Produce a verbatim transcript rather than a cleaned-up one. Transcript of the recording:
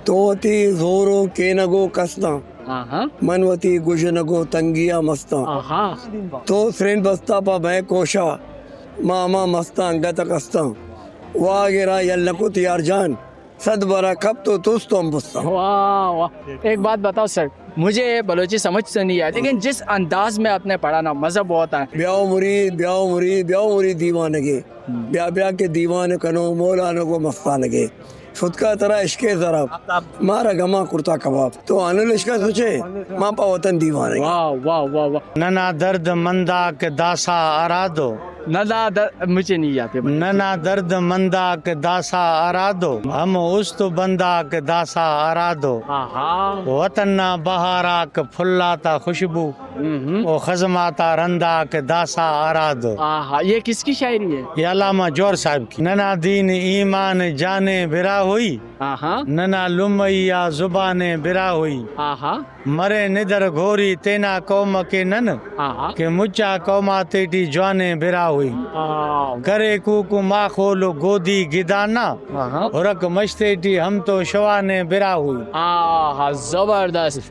تو وتی زور و کینگو کس نا، آہا۔ من وتی گژنگو تنگی آ مستاں۔ آہا۔ تو سرین بستا پا بئے کوشا، ما ہما مستاں انگت کستاں۔ واہ گرا یل نکت یار جان، صد برا کپ تو توست ہم بستاں۔ واہ، واہ۔ ایک بات بتاؤ سر، مجھے بلوچی سمجھ تو نہیں آتی، لیکن جس انداز میں آپ نے پڑھا نا، مزہ بہت آیا۔ بیاؤ مرید، بیاؤ مرید، بیاؤ مرید دیوانگے۔ بیا بیا کہ دیوان کنو، مولانگو مستانگے۔ فتکا ترا عشق ضرب، مارا گما کرتا کباب۔ تو ہندن عشق سوچے، ما پا وطن دیوانگے۔ واہ، واہ، واہ، واہ۔ ننا درد مندا کہ داسا ارادو۔ ننا در-، مجھے نہیں آتے بھائی۔ ننا درد مندا کہ داسا ارادو، ہم است بندا کہ داسا ارادو۔ آہا۔ وطن نا بہارا کہ پھلا تا خوشبو، ہم۔ او خزم آتا رندا کہ داسا ارادو۔ آہا، یہ کس کی شاعری ہے؟ یہ علامہ جوہر صاحب کی۔ ننا دین ایمان جان برا ہوئی، آہا۔ ننا لمئی آ زبان برا ہوئی۔ آہا۔ مرے ندر گھوری تینا قوم کے نن، آہا۔ کہ مچا قوم آتیٹی جوان برا ہوئی۔ آہا۔ کرے کوکو ماخول گودی گدانا، آہا۔ ہرک مشتے ٹی ہم تو شوان برا ہوئی۔ آہا، زبردست۔